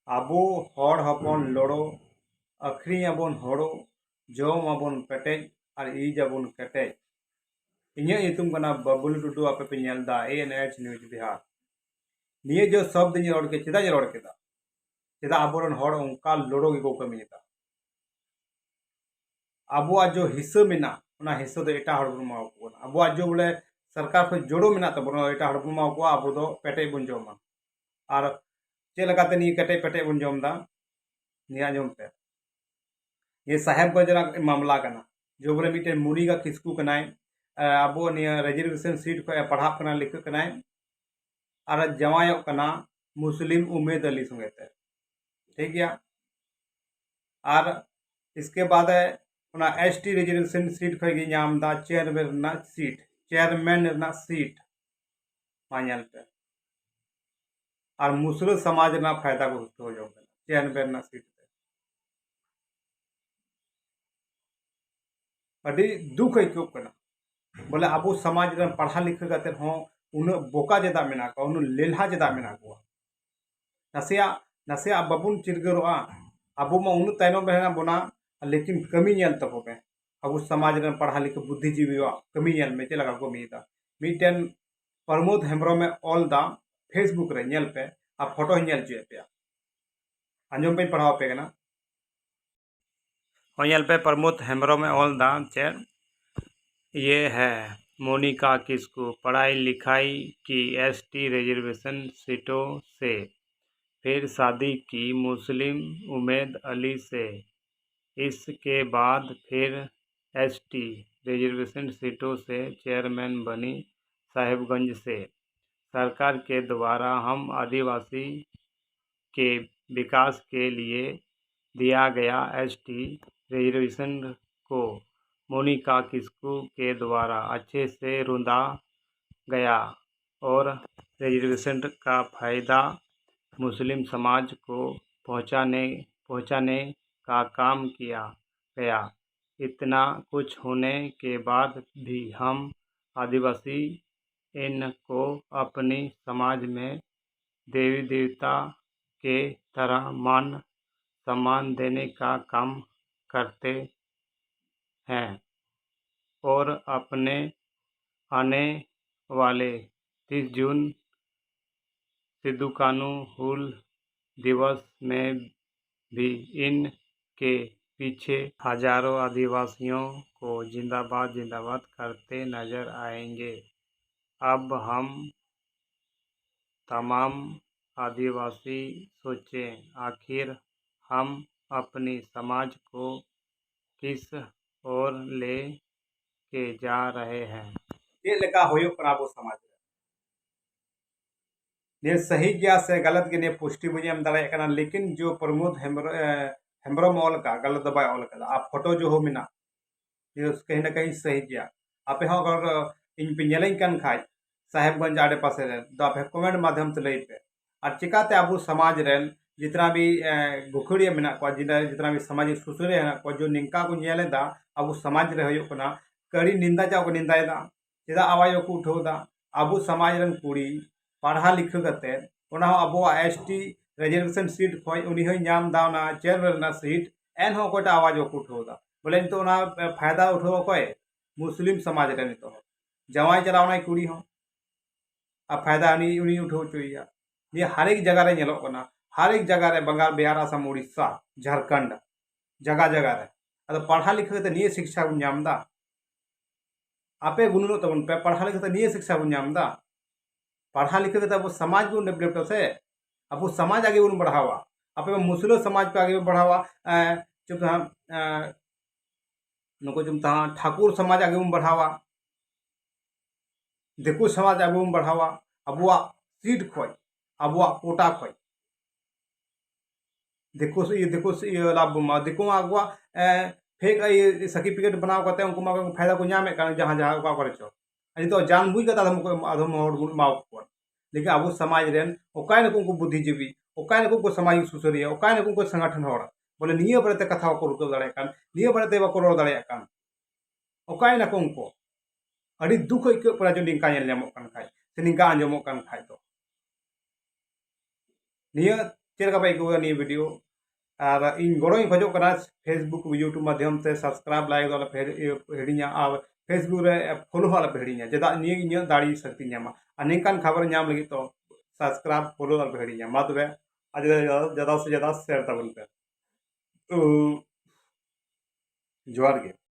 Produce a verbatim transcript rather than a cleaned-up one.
ᱟᱵᱚ ᱦᱚᱲ ᱦᱚᱯᱚᱱ ᱞᱚᱲᱚ, ᱟᱹᱠᱷᱨᱤᱧ ᱟᱵᱚᱱ ᱦᱳᱲᱳ, ᱡᱚᱢ ᱟᱵᱚᱱ ᱯᱮᱴᱮᱡ ᱟᱨ ᱤᱡ ᱟᱵᱚᱱ ᱠᱮᱴᱮᱡ᱾ ᱤᱧᱟᱹᱜ ᱧᱩᱛᱩᱢ ᱠᱟᱱᱟ ᱵᱟᱵᱞᱩ ᱴᱩᱰᱩ, ᱟᱯᱮ ᱯᱮ ᱧᱮᱞ ᱮᱫᱟ ᱮ ᱮᱱ ᱮᱭᱤᱪ News ᱵᱤᱦᱟᱨ᱾ ᱱᱤᱭᱟᱹ ᱡᱚ ᱥᱚᱵᱫ ᱤᱧ ᱨᱚᱲ ᱠᱮᱫᱟ, ᱪᱮᱫᱟᱜ ᱤᱧ ᱨᱚᱲ ᱠᱮᱫᱟ? ᱪᱮᱫᱟᱜ ᱟᱵᱚᱨᱮᱱ ᱦᱚᱲ ᱚᱱᱠᱟ ᱞᱚᱲᱚ ᱜᱮᱠᱚ ᱠᱟᱹᱢᱤᱭᱮᱫᱟ? ᱟᱵᱚᱣᱟᱜ ᱡᱚ ᱦᱤᱥᱟᱹ ᱢᱮᱱᱟᱜ, ᱚᱱᱟ ᱦᱤᱥᱟᱹ ᱫᱚ ᱮᱴᱟᱜ ᱦᱚᱲ ᱵᱚᱱ ᱮᱢᱟ ᱠᱚ ᱠᱟᱱᱟ᱾ ᱟᱵᱚᱣᱟᱜ ᱡᱚ ᱵᱚᱞᱮ ᱥᱚᱨᱠᱟᱨ ᱠᱷᱚᱱ ᱡᱳᱲᱳ ᱢᱮᱱᱟᱜ ᱛᱟᱵᱚᱱᱟ, ᱮᱴᱟᱜ ᱦᱚᱲ ᱵᱚᱱ ᱮᱢᱟ ᱠᱚᱣᱟ, ᱟᱵᱚ ᱫᱚ ᱯᱮᱴᱮᱡ ᱵᱚᱱ ᱡᱚᱢᱟ᱾ ᱟᱨ ᱪᱮᱫ ᱞᱮᱠᱟᱛᱮ ᱱᱤᱭᱟᱹ ᱠᱮᱴᱮᱡ ᱯᱮᱴᱮᱡ ᱵᱚᱱ ᱡᱚᱢ ᱮᱫᱟ? ᱱᱤᱭᱟᱹ ᱟᱸᱡᱚᱢ ᱯᱮ, ᱱᱤᱭᱟᱹ ᱥᱟᱦᱮᱵᱽᱜᱚᱸᱡᱽ ᱨᱮᱱᱟᱜ ᱢᱟᱢᱞᱟ ᱠᱟᱱᱟ᱾ ᱡᱚ ᱵᱚᱞᱮ ᱢᱤᱫᱴᱮᱱ ᱢᱚᱱᱤᱠᱟ ᱠᱤᱥᱠᱩ ᱠᱟᱱᱟᱭ, ᱮ, ᱟᱵᱚ ᱱᱤᱭᱟᱹ reservation seat ᱠᱷᱚᱱ ᱮ ᱯᱟᱲᱦᱟᱜ ᱠᱟᱱᱟ, ᱞᱮᱠᱷᱟᱜ ᱠᱟᱱᱟᱭ, ᱟᱨ ᱡᱟᱶᱟᱭᱚᱜ ᱠᱟᱱᱟ ᱢᱩᱥᱞᱤᱢ ᱩᱢᱮᱫ ᱟᱞᱤ ᱥᱚᱸᱜᱮ ᱛᱮ, ᱴᱷᱤᱠ ᱜᱮᱭᱟ᱾ ᱟᱨ ᱤᱥᱠᱮ ᱵᱟᱫ ᱮ ᱚᱱᱟ S T reservation seat ᱠᱷᱚᱱ ᱜᱮ ᱧᱟᱢ ᱮᱫᱟ ᱪᱮᱭᱟᱨᱢᱮᱱ ᱨᱮᱱᱟᱜ seat, ᱪᱮᱭᱟᱨᱢᱮᱱ ᱨᱮᱱᱟᱜ seat᱾ ᱢᱟ ᱧᱮᱞ ᱯᱮ, ᱟᱨ ᱢᱩᱥᱞᱟᱹ ᱥᱚᱢᱟᱡᱽ ᱨᱮᱱᱟᱜ ᱯᱷᱟᱭᱫᱟ ᱠᱚ ᱩᱴᱷᱟᱹᱣ ᱡᱚᱝ ᱠᱟᱱᱟ ᱪᱮᱭᱟᱨᱢᱮᱱ ᱨᱮᱱᱟᱜ seat ᱛᱮ᱾ ᱟᱹᱰᱤ ᱫᱩᱠ ᱟᱹᱭᱠᱟᱹᱜ ᱠᱟᱱᱟ, ᱵᱚᱞᱮ ᱟᱵᱚ ᱥᱚᱢᱟᱡᱽ ᱨᱮᱱ ᱯᱟᱲᱦᱟᱣ ᱞᱤᱠᱷᱟᱹ ᱠᱟᱛᱮ ᱦᱚᱸ ᱩᱱᱟᱹᱜ ᱵᱚᱠᱟ ᱪᱮᱫᱟᱜ ᱢᱮᱱᱟᱜ ᱠᱚᱣᱟ, ᱩᱱᱟᱹᱜ ᱞᱮᱞᱦᱟ ᱪᱮᱫᱟᱜ ᱢᱮᱱᱟᱜ ᱠᱚᱣᱟ? ᱱᱟᱥᱮᱭᱟᱜ, ᱱᱟᱥᱮᱭᱟᱜ ᱵᱟᱵᱚᱱ ᱪᱤᱨᱜᱟᱹᱨᱚᱜᱼᱟ? ᱟᱵᱚ ᱢᱟ ᱩᱱᱟᱹᱜ ᱛᱟᱭᱱᱚᱢ ᱨᱮ ᱦᱮᱱᱟᱜ ᱵᱚᱱᱟ, ᱞᱮᱠᱤᱱ ᱠᱟᱹᱢᱤ ᱧᱮᱞ ᱛᱟᱵᱚ ᱯᱮ᱾ ᱟᱵᱚ ᱥᱚᱢᱟᱡᱽ ᱨᱮᱱ ᱯᱟᱲᱦᱟᱣ ᱞᱮᱠᱷᱟ ᱵᱩᱫᱽᱫᱷᱤᱡᱤᱵᱤᱭᱟᱜ ᱠᱟᱹᱢᱤ ᱧᱮᱞ ᱢᱮ, ᱪᱮᱫ ᱞᱮᱠᱟ ᱠᱚ ᱠᱟᱹᱢᱤᱭᱮᱫᱟ᱾ ᱢᱤᱫᱴᱮᱱ ᱯᱨᱚᱢᱳᱫ ᱦᱮᱢᱵᱨᱚᱢᱮ ᱚᱞ ᱫᱟ Facebook ᱨᱮ, ᱧᱮᱞ ᱯᱮ, ᱟᱨ ᱯᱷᱳᱴᱳᱧ ᱧᱮᱞ ᱦᱚᱪᱚᱭᱮᱫ ᱯᱮᱭᱟ᱾ ᱟᱸᱡᱚᱢ ᱯᱮᱧ ᱯᱟᱲᱦᱟᱣ ᱟᱯᱮ ᱠᱟᱱᱟ᱾ ᱦᱳᱭ, ᱧᱮᱞ ᱯᱮ, ᱯᱨᱚᱢᱳᱫ ᱦᱮᱢᱵᱨᱚᱢᱮ ᱚᱞ ᱫᱟ ᱪᱮᱫ, ये है मोनिका किस्कू, पढ़ाई लिखाई की S T reservation seatों से, फिर शादी की मुस्लिम उमेद अली से, इसके बाद फिर S T reservation seatों से चेयरमैन बनी साहिबगंज से। सरकार के द्वारा हम आदिवासी के विकास के लिए दिया गया S T reservation को मोनिका किस्कू के द्वारा अच्छे से रुंदा गया और reservation का फायदा मुस्लिम समाज को पहुंचाने, पहुंचाने का काम किया गया। इतना कुछ होने के बाद भी हम आदिवासी इनको अपनी समाज में देवी देवता के तरह मान सम्मान देने का काम करते हैं और अपने आने वाले तीस जून सिद्धू कानू हुल दिवस में भी इनके पीछे हजारों आदिवासियों को जिंदाबाद जिंदाबाद करते नजर आएंगे। अब हम तमाम आदिवासी सोचें, आखिर हम अपनी समाज को किस ओर ले के जा रहे हैं। ᱪᱮᱫ ᱞᱮᱠᱟ ᱦᱩᱭᱩᱜ ᱠᱟᱱᱟ ᱟᱵᱚ ᱥᱚᱢᱟᱡᱽ ᱨᱮ? ᱱᱤᱭᱟᱹ ᱥᱟᱹᱦᱤ ᱜᱮᱭᱟ ᱥᱮ ᱜᱟᱞᱟᱛ ᱜᱮ, ᱱᱤᱭᱟᱹ ᱯᱩᱥᱴᱤ ᱵᱟᱹᱧ ᱮᱢ ᱫᱟᱲᱮᱭᱟᱜ ᱠᱟᱱᱟ, ᱞᱮᱠᱤᱱ ᱡᱚ ᱯᱨᱚᱢᱳᱫ ᱦᱮᱢᱵᱨᱚ-, ᱮ, ᱦᱮᱢᱵᱨᱚᱢ ᱚᱞ ᱠᱟᱜ, ᱜᱟᱞᱟᱛ ᱫᱚ ᱵᱟᱭ ᱚᱞ ᱠᱟᱫᱟ᱾ ᱟᱨ ᱯᱷᱳᱴᱳ ᱡᱚ ᱦᱚᱸ ᱢᱮᱱᱟᱜ, ᱱᱤᱭᱟᱹ ᱠᱟᱹᱦᱤ ᱱᱟ ᱠᱟᱹᱦᱤ ᱥᱟᱹᱦᱤ ᱜᱮᱭᱟ᱾ ᱟᱯᱮ ᱦᱚᱸ ᱟᱜᱟᱨ ᱤᱧ ᱯᱮ ᱧᱮᱞᱮᱧ ᱠᱟᱱ ᱠᱷᱟᱡ ᱥᱟᱦᱮᱵᱽᱜᱚᱸᱡᱽ ᱟᱰᱮ ᱯᱟᱥᱮ ᱨᱮ, ᱫᱚ ᱟᱯᱮ ᱠᱚᱢᱮᱱᱴ ᱢᱟᱫᱽᱫᱷᱚᱢ ᱛᱮ ᱞᱟᱹᱭ ᱯᱮ᱾ ᱟᱨ ᱪᱤᱠᱟᱛᱮ ᱟᱵᱚ ᱥᱚᱢᱟᱡᱽ ᱨᱮᱱ ᱡᱤᱛᱱᱟ ᱵᱤ, ᱮ, ᱜᱩᱠᱷᱟᱹᱲᱤᱭᱟᱹ ᱢᱮᱱᱟᱜ ᱠᱚᱣᱟ, ᱡᱤᱱᱟ-, ᱡᱤᱛᱱᱟ ᱵᱤ ᱥᱟᱢᱟᱡᱤᱠ ᱥᱩᱥᱟᱹᱨᱤᱭᱟᱹ ᱦᱮᱱᱟᱜ ᱠᱚᱣᱟ, ᱡᱚ ᱱᱤᱝᱠᱟ ᱠᱚ ᱧᱮᱞ ᱮᱫᱟ ᱟᱵᱚ ᱥᱚᱢᱟᱡᱽ ᱨᱮ ᱦᱩᱭᱩᱜ ᱠᱟᱱᱟ, ᱠᱟᱹᱲᱤ ᱱᱤᱱᱫᱟ ᱪᱟᱜ ᱠᱚ ᱱᱤᱱᱫᱟᱭᱮᱫᱟ, ᱪᱮᱫᱟᱜ ᱟᱣᱟᱡᱽ ᱵᱟᱠᱚ ᱩᱴᱷᱟᱹᱣ ᱮᱫᱟ? ᱟᱵᱚ ᱥᱚᱢᱟᱡᱽ ᱨᱮᱱ ᱠᱩᱲᱤ ᱯᱟᱲᱦᱟᱣ ᱞᱤᱠᱷᱟᱹ ᱠᱟᱛᱮ, ᱚᱱᱟ ᱦᱚᱸ ᱟᱵᱚᱣᱟᱜ ᱮᱥ ᱴᱤ ᱨᱤᱡᱟᱨᱵᱷᱮᱥᱚᱱ ᱥᱤᱴ ᱠᱷᱚᱡ ᱩᱱᱤ ᱦᱚᱸᱭ ᱧᱟᱢ ᱮᱫᱟ ᱚᱱᱟ ᱪᱮᱭᱟᱨᱢᱮᱱ ᱨᱮᱱᱟᱜ ᱥᱤᱴ, ᱮᱱᱦᱚᱸ ᱚᱠᱚᱭᱴᱟᱜ ᱟᱣᱟᱡᱽ ᱵᱟᱠᱚ ᱩᱴᱷᱟᱹᱣ ᱮᱫᱟ᱾ ᱵᱚᱞᱮ ᱱᱤᱛᱚᱜ ᱚᱱᱟ ᱯᱷᱟᱭᱫᱟ ᱩᱴᱷᱟᱹᱣ ᱚᱠᱚᱭ? ᱢᱩᱥᱞᱤᱢ ᱥᱚᱢᱟᱡᱽ ᱨᱮ ᱱᱤᱛᱚᱜ ᱦᱚᱸ ᱡᱟᱶᱟᱭ ᱪᱟᱞᱟᱣ ᱮᱱᱟᱭ ᱠᱩᱲᱤ ᱦᱚᱸ, ᱟᱨ ᱯᱷᱟᱭᱫᱟ ᱩᱱᱤ, ᱩᱱᱤ ᱩᱴᱷᱟᱹᱣ ᱦᱚᱪᱚᱭᱮᱭᱟ᱾ ᱱᱤᱭᱟᱹ ᱦᱟᱨᱮᱠ ᱡᱟᱭᱜᱟ ᱨᱮ ᱧᱮᱞᱚᱜ ᱠᱟᱱᱟ, ᱦᱟᱨᱮᱠ ᱡᱟᱭᱜᱟ ᱨᱮ, ᱵᱟᱝᱜᱟᱞ, ᱵᱤᱦᱟᱨ, ᱟᱥᱟᱢ, ᱩᱲᱤᱥᱥᱟ, ᱡᱷᱟᱲᱠᱷᱚᱸᱰ, ᱡᱟᱭᱜᱟ ᱡᱟᱭᱜᱟ ᱨᱮ᱾ ᱟᱫᱚ ᱯᱟᱲᱦᱟᱣ ᱞᱤᱠᱷᱟᱹ ᱠᱟᱛᱮ ᱱᱤᱭᱟᱹ ᱥᱤᱠᱥᱟ ᱵᱚᱱ ᱧᱟᱢ ᱮᱫᱟ? ᱟᱯᱮ ᱜᱩᱱᱟᱹᱱᱚᱜ ᱛᱟᱵᱚᱱ ᱯᱮ, ᱯᱟᱲᱦᱟᱣ ᱞᱤᱠᱷᱟᱹ ᱠᱟᱛᱮ ᱱᱤᱭᱟᱹ ᱥᱤᱠᱥᱟ ᱵᱚᱱ ᱧᱟᱢ ᱮᱫᱟ? ᱯᱟᱲᱦᱟᱣ ᱞᱤᱠᱷᱟᱹ ᱠᱟᱛᱮ ᱟᱵᱚ ᱥᱚᱢᱟᱡᱽ ᱵᱚᱱ ᱰᱮᱵᱷᱞᱚᱯᱟ ᱥᱮ, ᱟᱵᱚ ᱥᱚᱢᱟᱡᱽ ᱟᱜᱮ ᱵᱚᱱ ᱵᱟᱲᱦᱟᱣᱟ᱾ ᱟᱯᱮ ᱢᱟ ᱢᱩᱥᱞᱟᱹ ᱥᱚᱢᱟᱡᱽ ᱯᱮ ᱟᱜᱮ ᱵᱚᱱ ᱵᱟᱲᱦᱟᱣᱟ, ᱮᱸ, ᱪᱮᱫ ᱠᱚ ᱦᱟᱸᱜ, ᱮᱸ, ᱱᱩᱠᱩ ᱪᱮᱫ ᱠᱚ ᱢᱮᱛᱟᱜᱼᱟ, ᱴᱷᱟᱠᱩᱨ ᱥᱚᱢᱟᱡᱽ ᱟᱜᱮ ᱵᱚᱱ ᱵᱟᱲᱦᱟᱣᱟ, ᱫᱤᱠᱩ ᱥᱚᱢᱟᱡᱽ ᱟᱜᱮ ᱵᱚᱱ ᱵᱟᱲᱦᱟᱣᱟ, ᱟᱵᱚᱣᱟᱜ ᱥᱤᱴ ᱠᱷᱚᱡ, ᱟᱵᱚᱣᱟᱜ ᱠᱳᱴᱟ ᱠᱷᱚᱡ᱾ ᱫᱤᱠᱩ ᱥᱮ ᱤᱭᱟᱹ, ᱫᱤᱠᱩ ᱥᱮ ᱤᱭᱟᱹ ᱞᱟᱵᱷ ᱵᱚᱱ ᱮᱢᱟ᱾ ᱫᱤᱠᱩ ᱢᱟ ᱟᱠᱚᱣᱟᱜ, ᱮ, ᱯᱷᱮᱠ ᱤᱭᱟᱹ ᱥᱟᱨᱴᱤᱯᱷᱤᱠᱮᱴ ᱵᱮᱱᱟᱣ ᱠᱟᱛᱮ ᱩᱱᱠᱩ ᱢᱟ ᱯᱷᱟᱭᱫᱟ ᱠᱚ ᱧᱟᱢᱮᱫ ᱠᱟᱱ ᱡᱟᱦᱟᱸ, ᱡᱟᱦᱟᱸ ᱚᱠᱟ ᱠᱚᱨᱮ ᱪᱚ᱾ ᱟᱨ ᱱᱤᱛᱚᱜ ᱡᱟᱱ ᱵᱩᱡᱽ ᱠᱟᱛᱮ ᱟᱫᱚᱢ ᱠᱚ, ᱟᱫᱚᱢ ᱦᱚᱲ ᱵᱚᱱ ᱮᱢᱟ ᱠᱚ ᱠᱟᱱᱟ᱾ ᱞᱮᱠᱤᱱ ᱟᱵᱚ ᱥᱚᱢᱟᱡᱽ ᱨᱮᱱ ᱚᱠᱟᱭ ᱱᱟᱠᱚ ᱩᱱᱠᱩ ᱵᱩᱫᱽᱫᱷᱤᱡᱤᱵᱤ, ᱚᱠᱟᱭ ᱱᱟᱠᱚ ᱩᱱᱠᱩ ᱥᱚᱢᱟᱡᱽ ᱥᱩᱥᱟᱹᱨᱤᱭᱟᱹ, ᱚᱠᱟᱭ ᱱᱟᱠᱚ ᱩᱱᱠᱩ ᱥᱚᱝᱜᱚᱴᱷᱚᱱ ᱦᱚᱲ? ᱵᱚᱞᱮ ᱱᱤᱭᱟᱹ ᱵᱟᱨᱮᱛᱮ ᱠᱟᱛᱷᱟ ᱵᱟᱠᱚ ᱨᱚᱲ ᱫᱟᱲᱮᱭᱟᱜ ᱠᱟᱱ, ᱱᱤᱭᱟᱹ ᱵᱟᱨᱮᱛᱮ ᱵᱟᱠᱚ ᱨᱚᱲ ᱫᱟᱲᱮᱭᱟᱜ ᱠᱟᱱ᱾ ᱚᱠᱟᱭ ᱱᱟᱠᱚ ᱩᱱᱠᱩ? ᱟᱹᱰᱤ ᱫᱩᱠ ᱟᱹᱭᱠᱟᱹᱜ ᱠᱟᱱᱟ ᱡᱮ ᱱᱤᱝᱠᱟ ᱧᱮᱞ ᱧᱟᱢᱚᱜ ᱠᱟᱱ ᱠᱷᱟᱡ, ᱥᱮ ᱱᱤᱝᱠᱟ ᱟᱸᱡᱚᱢᱚᱜ ᱠᱟᱱ ᱠᱷᱟᱡ ᱫᱚ᱾ ᱱᱤᱭᱟᱹ ᱪᱮᱫ ᱞᱮᱠᱟ ᱯᱮ ᱟᱹᱭᱠᱟᱹᱣ ᱠᱮᱫᱟ ᱱᱤᱭᱟᱹ ᱵᱷᱤᱰᱤᱭᱳ? ᱟᱨ ᱤᱧ ᱜᱚᱲᱚᱧ ᱠᱷᱚᱡᱚᱜ ᱠᱟᱱᱟ, Facebook, YouTube ᱢᱟᱫᱽᱫᱷᱚᱢ ᱛᱮ subscribe, like ᱫᱚ ᱟᱞᱚ ᱯᱮ ᱦᱤᱲᱤᱧᱟ, ᱟᱨ Facebook ᱨᱮ follow ᱦᱚᱸ ᱟᱞᱚ ᱯᱮ ᱦᱤᱲᱤᱧᱟ᱾ ᱪᱮᱫᱟᱜ? ᱱᱤᱭᱟᱹ ᱜᱮ ᱤᱧᱟᱹᱜ ᱫᱟᱲᱮ ᱥᱟᱹᱠᱛᱤᱧ ᱧᱟᱢᱟ᱾ ᱟᱨ ᱱᱤᱝᱠᱟᱱ ᱠᱷᱚᱵᱚᱨ ᱧᱟᱢ ᱞᱟᱹᱜᱤᱫ ᱛᱚ subscribe, follow ᱟᱞᱚ ᱯᱮ ᱦᱤᱲᱤᱧᱟ᱾ ᱢᱟ ᱛᱚᱵᱮ, ᱟᱨ ᱡᱟᱫᱟ, ᱡᱟᱫᱟ, ᱡᱟᱫᱟ ᱥᱮ ᱡᱟᱫᱟ share ᱛᱟᱵᱚᱱ ᱯᱮ᱾ ᱛᱚ, ᱡᱚᱦᱟᱨ ᱜᱮ᱾